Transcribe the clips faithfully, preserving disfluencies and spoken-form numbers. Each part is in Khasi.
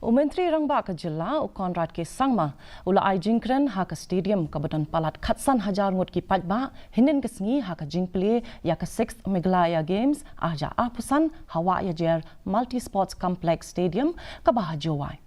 U Myntri Rangbah ka Jylla, u Conrad K Sangma, u la ai jingkren ha ka stadium kaba don palat khatsan hajar ngut ki paidbah hynnin ka sngi ha ka jingplie ïa ka sixth Meghalaya Games arhajar arphew san ha Wah Ïajer Multi Sports Complex Stadium kaba ha Jowai.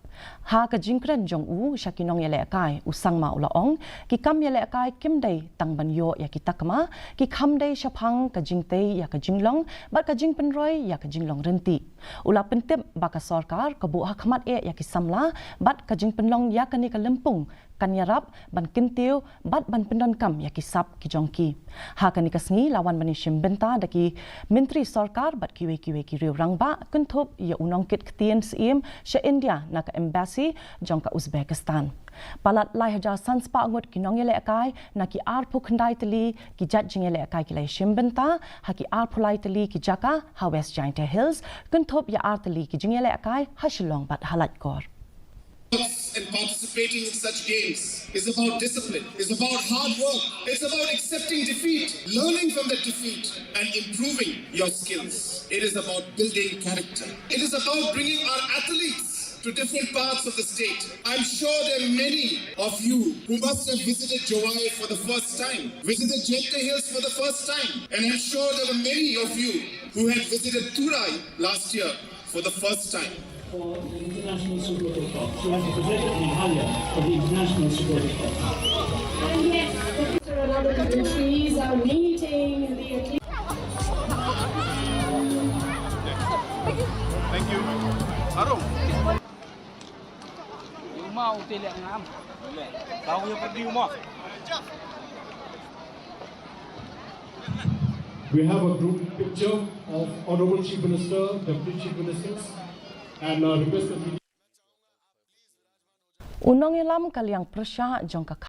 Ha ka jingkren jong u sha ki nongïalehkai, u Sangma u la ong, ki kam ïalehkai kim dei tang ban ïoh ïa ki takma, ki kham dei shaphang ka jingtei ïa ka jinglong bad ka jingpynroi ïa ka jinglong ryntih. U la pyntip ba ka sorkar ka buh ha khmat eh ïa ki samla bad ka jingpynlong ïa kane ka lympung kan ïarap ban kyntiew bad ban pyndonkam ïa ki sap ki jong ki. Ha kane ka sngi la wan ban ïashim bynta da ki myntri sorkar bad kiwei kiwei ki riew rangbah, kynthup ïa u nongkit ktien syiem sha India na ka embassy jong ka Uzbekistan. Palat lai hajar san spah ngut ki nongïalehkai na ki arphew khyndai tylli ki jait jingïalehkai ki la ïashim bynta ha ki arphew lai tylli ki jaka ha West Jaintia Hills, kynthup ïa ar tylli ki jingïalehkai ha Shillong bad ha Laitkor. And participating in such games is about discipline, is about hard work, it's about accepting defeat, learning from that defeat, and improving your skills. It is about building character. It is about bringing our athletes to different parts of the state. I'm sure there are many of you who must have visited Jowai for the first time, visited Jaintia Hills for the first time, and I'm sure there were many of you who had visited Turai last year for the first time. For the International Supporters Cup. She has represented Meghalaya for the International Supporters Cup. And yes, the Minister and other dignitaries are meeting the Thank you. Arung. Di rumah hotel yang ngam. Kau yang pergi rumah. We have a group picture of Honorable Chief Minister, Deputy Chief Ministers, and uh, request the media. U nongïalam ka liang pyrshah jong ka